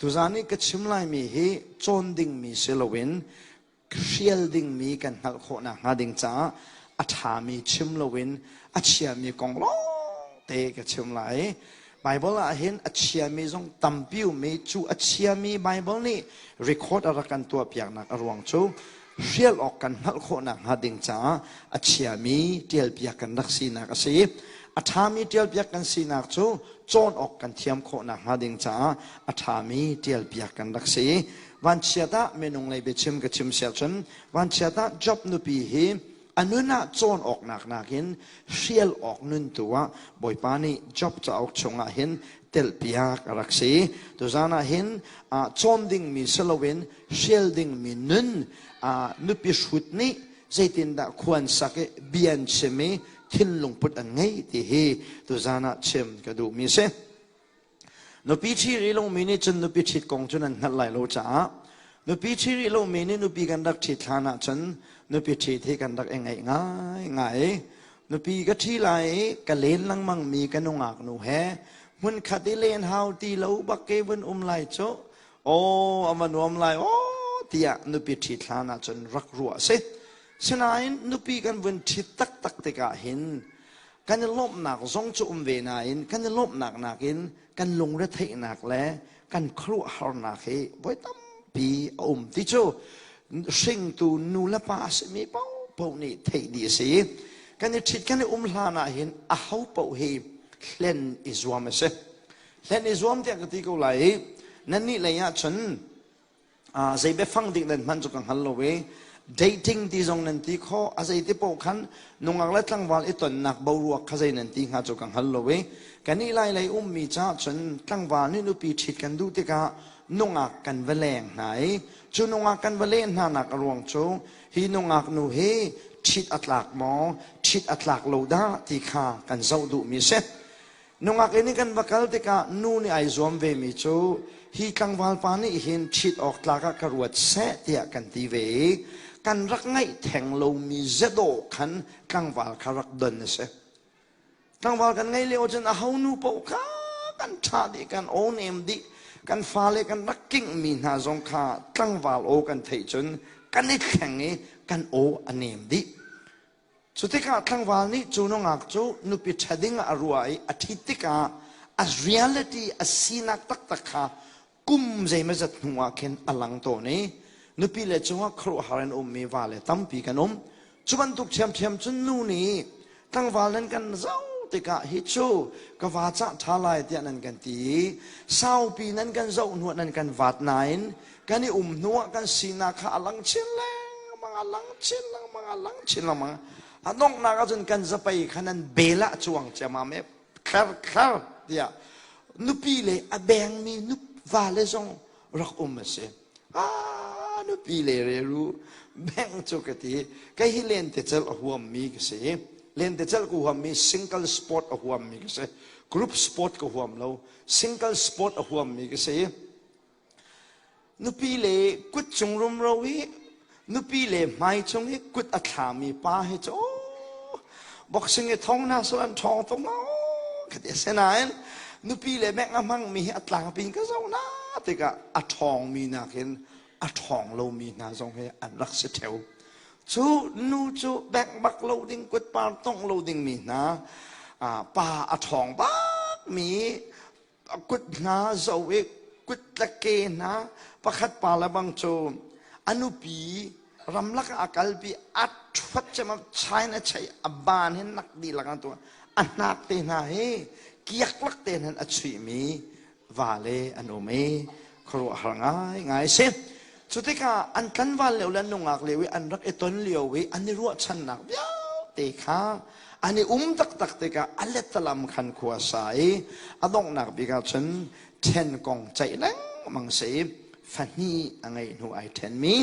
Tuzaan i ka chim laimi hi cawn dingmi si loin hrial dingmi kan hngalh khawh nakhnga ding caah a ṭhami chim loin a chiami kong lawngte ka chim lai. Baibal ah hin a chiami zong tampi um i cu a chiami Baibal nih record a rak kan tuahpiaknak a ruang cu hrial awk kan hngalh khawh nakhnga ding caah a chiami ṭialpiak kan rak sinak a si. A ṭhami ṭialpiak kan sinak cu cawn awk kan thiam khawh nakhnga ding caah a ṭhami ṭialpiak kan rak si. Vanchiat ah minung lei biachim ka chim siah cun vanchiat ah Job nupi hi a nun ah cawn awknak nakin hrial awk nun tu ah Bawipa nih Job cauk chungah hin telhpiak a rak si. Tuzaan ah hin cawn dingmi si loin hrial dingmi nun nupi hrut nih zeitindah khuan sak i bia an chim i thinlung put an ngei ti hi tuzaan ah chim ka duhmi si. Nupi ṭhi rih lomi nih cun nupi ṭhit kong cu nan hngalh lai lo caah nupi ṭhi rih lomi nih nupi kan rak ṭhit hlan ahcun nupi ṭhit hi kan rak i ngaih ngaingai. Nupi ka ṭhi lai i ka len lengmangmi ka nungak nu he hmunkhat i len hau ti lo bak ke vun um lai cu aw a va nuam lai aw tiah nupi ṭhit hlan ahcun rak ruah a si. Sinain nupi kan vun ṭhit taktak tikah hin kan i lawmhnak zong cu um ve nain kan i lawmhnak nakin kan lungretheihnak le kan khuaruahharnak hi voi tampi a um ti cu hringtu nu le pa a simi paohpaoh nih theih dih a si. Kan i ṭhit kan i um hlan ah hin aho paoh hi hlen i zuam a si. Hlen i zuam tiah ka ti ko lai i nannih lei ah cun zei biafang dik nan hman cu ka hngal lo i dating ti zong nan ti khawh a zei ti paoh khan nungak le tlangval i tonnak boruak kha zei nan ti hnga cu ka hngal lo i kan i lai lei ummi caah cun tlangval nih nupi ṭhit kan duh tikah nungak kan va leng hna i cu nungak kan va len hna nak a ruang cu hi nungak nu hi ṭhit a tlak maw ṭhit a tlak lo dah ti kha kan zoh duhmi si. Nungak inn i kan va kal tikah nu nih ai zuam vemi cu hi tlangval pa nih hin ṭhit awk tlak ah ka ruat seh tiah kan ti ve i kan rak ngaih theng lomi zedawh khan tlangval kha rak don a si. Tlangval kan ngeih lio cun aho nu paoh kha kan ṭha dih, kan aw nem dih, kan fale kan rak kinghmi hna zong kha tlangval aw kan theih cun kan i thleng i kan aw a nem dih. Cu tikah tlangval nih cu nungak cu nupi ṭha ding ah a ruah i a ṭhit tikah a reality a sinak taktak kha kum zeimawzat hnu ah khin a lang tawn i nupi le cungah khuaruahhar in a ummi vale tampi kan um. Cu bantuk ṭhiamṭhiam cun nu nih tlangval nan kan zoh tikah hi cu ka va cah ṭha lai tiah nan kan ti i saupi nan kan zoh hnuah nan kan vat nain kan i um hnuah kan sinak kha a lang chin lengmang a lang chin lengmang a lang chin lengmang. A donghnak ahcun kan zapei kha nan bel ah cuang ciammam e thlar thlar tiah nupi le a bengmi va le zong rak um a si. Ah, nupi le reru beng cu ka ti. Kei hi lentecelh a huammi ka si. Lentecelh ka huammi, single sport a huammi ka si. Group sport ka huam lo, single sport a huammi ka si. Nupi le kut cung rumro i nupi le hmai cung i kut a thlami pa hi cu boxing i thong hna sul an ṭhawng tuk ma ka ti. Asinain nupi le bengh a hmangmi hi a tlangpi in ka zoh na tikah a ṭhawngmi nakin a ṭhawng lomi hna zong hi an rak si ṭheo. Cu nu cu bengh bak lo ding, kutpar tongh lo dingmi hna, pa a ṭhawng bakmi a kut hna zo i kut le ke hna pakhat pa le bang cu a nupi ramlak ah a kalpi a ṭhuat cem China chei a ban hin nak dihlak an tuah a hnak te hna hi kiak lak te hin a chuihmi vale an um i khuaruahhar ngai ngai si. Cu tikah an tlanval lio le an nungak lio i an rak i ton lio i an i ruahchannak vialte kha an i um taktak tikah a letalam khan khua sa i a donghnak bik ah cun ṭhen kong ceih lengmang si i fahnih a ngeih hnu ai ṭhenmi,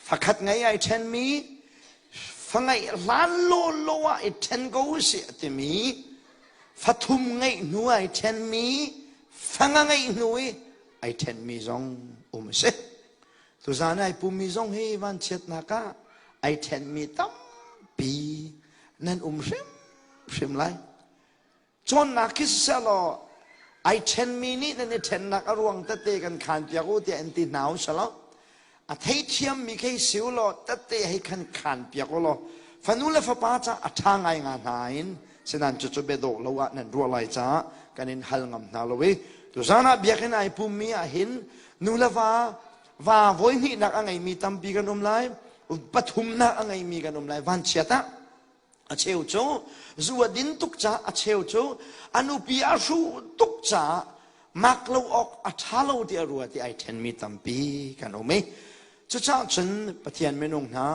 fakhat ngei ai ṭhenmi, fa ngeih hlan lawlaw ah i ṭhen ko usih a timi, fathum ngeih hnu ai ṭhenmi, fanga ngeih hnu i ai ṭhenmi zong um a si. Tuzaan ai pummi zong hi vanchiatnak ah ai ṭhenmi tampi nan um hrimhrim lai. Cawnnak khi siseh law. Ai ṭhenmi nih nan i ṭhennak a ruang tete kan khaan piak u tiah in ti hna u selaw a theithiammi khi si u law tete hei khan khaan piak u law fanu le fapa ca a ṭha ngai nga hna in sinan cucu biadawh lo ah nan ruah lai caah kan in hal ngam hna lo i tuzan ah biakinn ai pummi ah hin nu le va va voi hnihnak a ngeimi tampi kan um lai pathumnak a ngeimi kan um lai vanchiat ah A cheu cu zu a din tuk caah a cheu cu a nupi a hruh tuk caah mak lo awk a ṭha lo ti a ruat i ai ṭhenmi tampi kan um i cucaah cun Pathian minung hna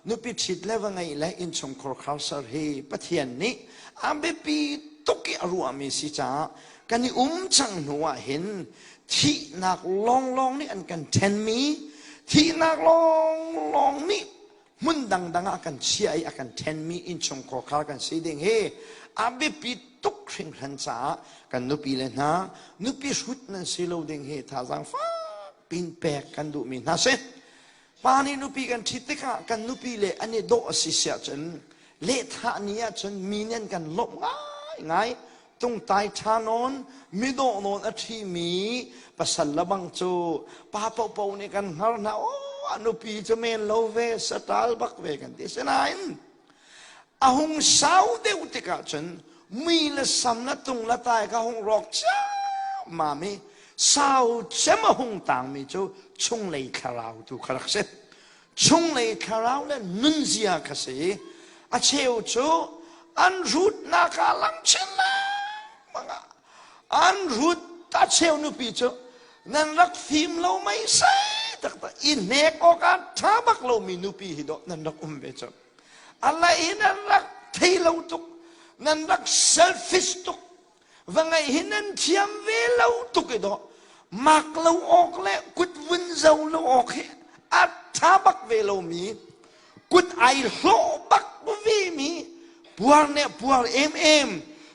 nupi ṭhit le va ngeih le innchungkhar kharsar hi Pathian nih a biapi tuk i a ruahmi si caah kan i um cang hnu ah hin thihnak lawnglawng nih an kan ṭhenmi thihnak lawnglawng nih hmun dangdang ah kan chiah i a kan ṭhenmi innchungkhar khar kan si ding hi a biapi tuk hringhran caah kan nupi le hna nupi hrut nan si lo ding hi thazaang fak pin pek kan duhmi hna si. Pa nih nupi kan ṭhit tikah kan nupi le an i dawh a si siah cun lehthah ni ahcun mi nih an kan lawmh ngaingai tungtai ṭha nawn midawh nawn a ṭhimi pasal le bang cu pa paohpaoh nih kan hngar hna aw a nupi cu men lo ve saṭal bak ve kan ti sinain a hung sau deuh tikah cun mui le sam le tung le tai ka hung rawk ciammam i sau cem a hung tangmi cu chunglei thlarau tu kha rak si chunglei thlarau le nunzia kha si a cheu cu an rutnak ah lang chin lengmang ah an rut a cheu nupi cu nan rak fim lo mei sei taktak i hnek awk ah ṭha bak lomi nupi hi dawh nan rak um ve cu a lei nan rak thei lo tuk nan rak selfish tuk Va ngeih hi nan thiam ve lo tuk i dawh mak lo awk le kut vun zo lo awk hi a ṭha bak ve lomi kut ai hlawh bak ve mi puar nih puar emem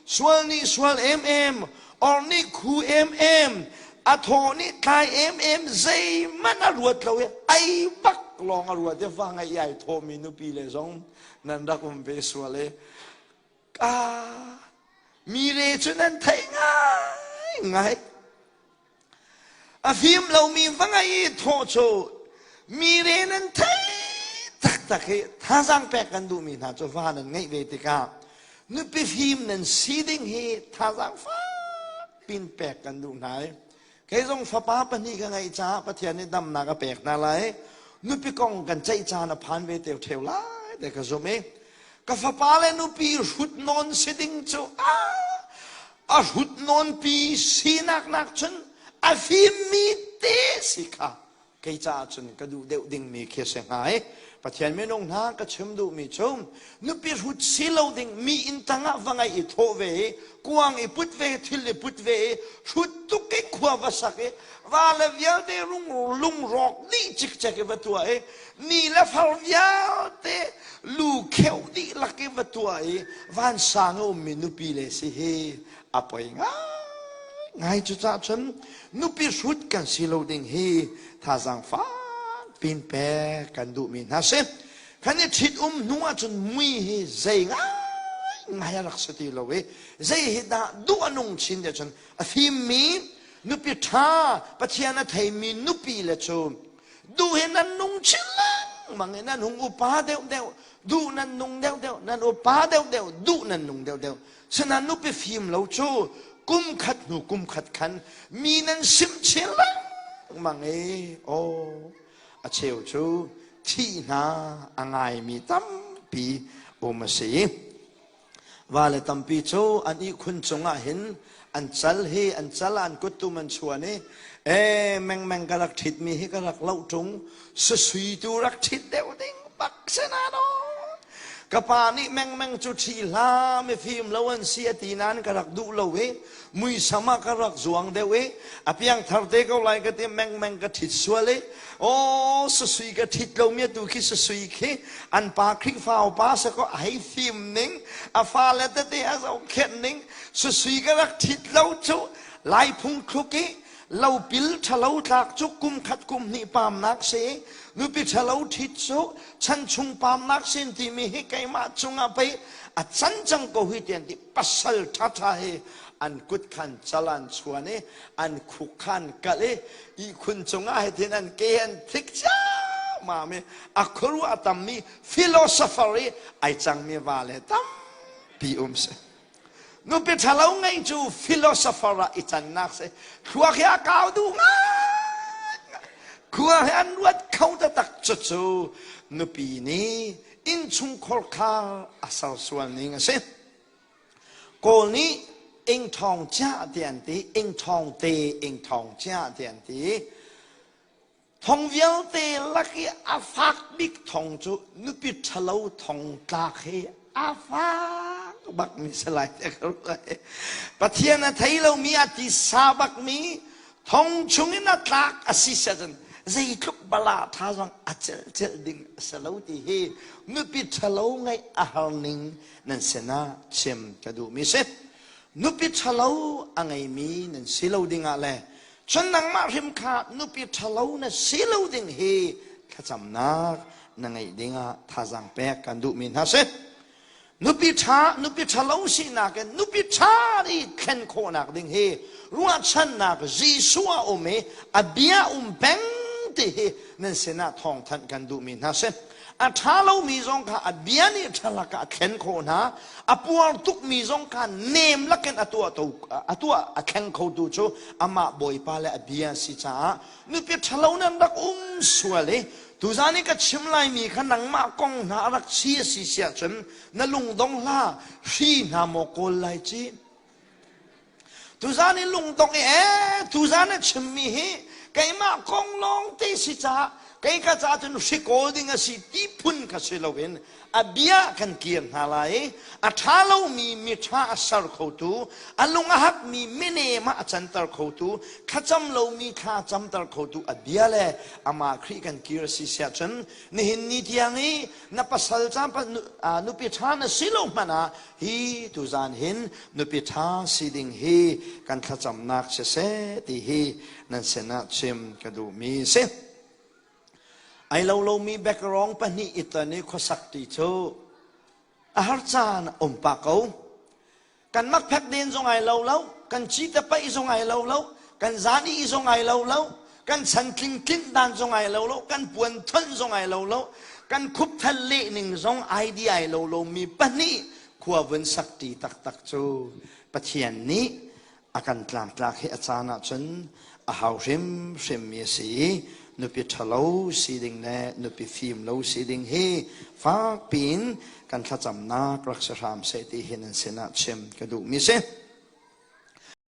sual nih sual emem or nih khu emem a thaw nih tlai emem zeihmanh a ruat lo i ai bak lawng a ruat i va ngeih ai thawmi nupi le zong nan rak um ve sual i Ka mi re cu nan theih ngaingai. A fim lomi va ngei i thawh cu mi re nan theih taktak hi thazaang pek kan duhmi hna cu va nan ngeih ve tikah nupi fim nan si ding hi thazaang fak pin pek kan duh hna i kei zong fapa pahnih ka ngeih caah Pathian nih damnak a pek hna lai nupi kong kan ceih caan a phan ve te ṭheo lai te ka zumh i ka fapa le nupi hrut nawn si ding cu a hrut nawn pi sinak nak cun a fimmi te si kha kei caah cun ka duh deuh dingmi khi a si hnga i Pathian minung hna ka chim duhmi cu nupi hrut si lo ding mi inn tangah va ngai i thawh ve i kuang i put ve thil i put ve i hrut tuk i khua va sak i va le vialte rung lungrawk dih cikcek i va tuah i ni le far vialte lu kheuh dih lak i va tuah i vansang a ummi nupi le si hi a poi ngai ngai cucaah cun nupi hrut kan si lo ding hi thazaang fak pin pek kan duhmi hna si kan i ṭhit um hnu ahcun mui hi zei ngai ngai a rak si ti lo i zei hi dah duh a nung chin ti cun a fimmi nupi ṭha Pathian a theimi nupi le cu duh hi nan nung chin lengmang i nan hung upa deuh deuh duh nan nung deuh deuh nan upa deuh deuh duh nan nung deuh deuh Sinain nupi fim lo cu kum khat hnu kum khat khan mi nan simh chin lengmang i aw a cheu cu thih hna a ngaimi tampi um a si. Vale tampi cu an ihkhun cungah hin an cal hi an cal an kuttum an chuan i e mengmeng ka rak ṭhitmi hi ka rak loh ṭung susui tu rak ṭhit deuh ding bak sinain Ka pa nih mengmeng cu ṭhi hlah mifim lo an si a ti nain ka rak duh lo i muisam ah ka rak zuang deuh i a piangthar te ko lai ka ti mengmeng ka ṭhit sual i aw sasui ka ṭhit lomi atu khi sasui khi an pa Khrihfa upa sa ko a hei fim ning a fale tete a zohkhenh ning sasui ka rak ṭhit lo cu lai phung thluk i lopil ṭhalo tlak cu kum khat kum hnih pamnak si nupi ṭhalo ṭhit cu chan chung pamnak sin timi hi keimah cungah pei a can cang ko hi tian ti pasal ṭhaṭha hi. An kut khan cal an chuan i an khuk khan kalh i ihkhun cungah hitin an ke an thik ciammam i a khuaruah a tammi philosopher i ai cangmi va le tampi um si. Nupi ṭhalo ngeih cu philosopher ah i cannak si. Thluak hi a kau duh ngai. Khua hi an ruat kho taktak cucu nupi nih innchungkhar kha a sersual ning a si. Kawl nih ing ṭhawng chiah ti an ti, ing ṭhawng te, ing ṭhawng chiah ti an ti. Thong vialte lak i a fak bik thong cu nupi ṭhalo thong tlak hi a fak bakmi si lai ti ka ruah. Pathian a thei lomi a tisa bakmi thong chungin a tlak a si siahcun zeitluk bala ṭha zong a celh ding a si lo ti hi nupi ṭhalo ngeih a har ning nan sinah chim ka duhmi si. Nupi ṭhalo a ngeimi nan si lo dingah le cun nangmah hrim kha nupi ṭhalo na si lo ding hi thlacamnak na ngeih dingah thazaang pek kan duhmi hna si. Nupi ṭha, nupi ṭhalo sinak in nupi ṭha i thlen khawhnak ding hi ruahchannak Jesuh a um i a bia um peng ti hi nan sinah thawngthanh kan duhmi hna si. A ṭha lomi zong kha a bia nih ṭha lakah a thlen khawh hna. A puar tukmi zong kha nem lakin a tuah a tuah a thleng khotu cu amah Bawipa le a bia si caah nupi ṭhalo nan rak um sual i tuzan i ka chim laimi kha nangmah kong hna a rak si a si siah cun na lungdong hlah hri hna maw kawl lai ci tuzan i lungdong i ee tuzan a chimmi hi keimah kong lawng te si caah kei ka caah cun hri kawl ding a si ti phun kha si loin a bia kan kir hna lai i a ṭha lomi miṭha a ser khotu a lung a hakmi minem ah a canter khotu thlacam lomi thla a camter khotu a bia le amah Khrih kan kir a si siah cun nihin ni tiang i na pasal ca nupi ṭha na si lo hmanh ah hi tuzan hin nupi ṭha si ding hi kan thlacamnak siseh ti hi nan sinah chim ka duhmi si. Ai lo lomi background pahnih i ton i khuasak ti cu a har caan um pah ko. Kan makphek den zong ai lo lo, kan cite paih zong ai lo lo, kan zan i zong ai lo lo, kan chantling tlinh dan zong ai lo lo, kan puan thonh zong ai lo lo, kan khupthal leh ning zong ai di ai lo lomi pahnih khua vun sak ti taktak cu Pathian nih a kan tlangtlak hi a caan ahcun a hau hrimhrimmi a si i nupi ṭhalo si ding le nupi fim lo si ding hi fakpi in kan thlacamnak rak si hram seh ti hi nan sinah chim ka duhmi si.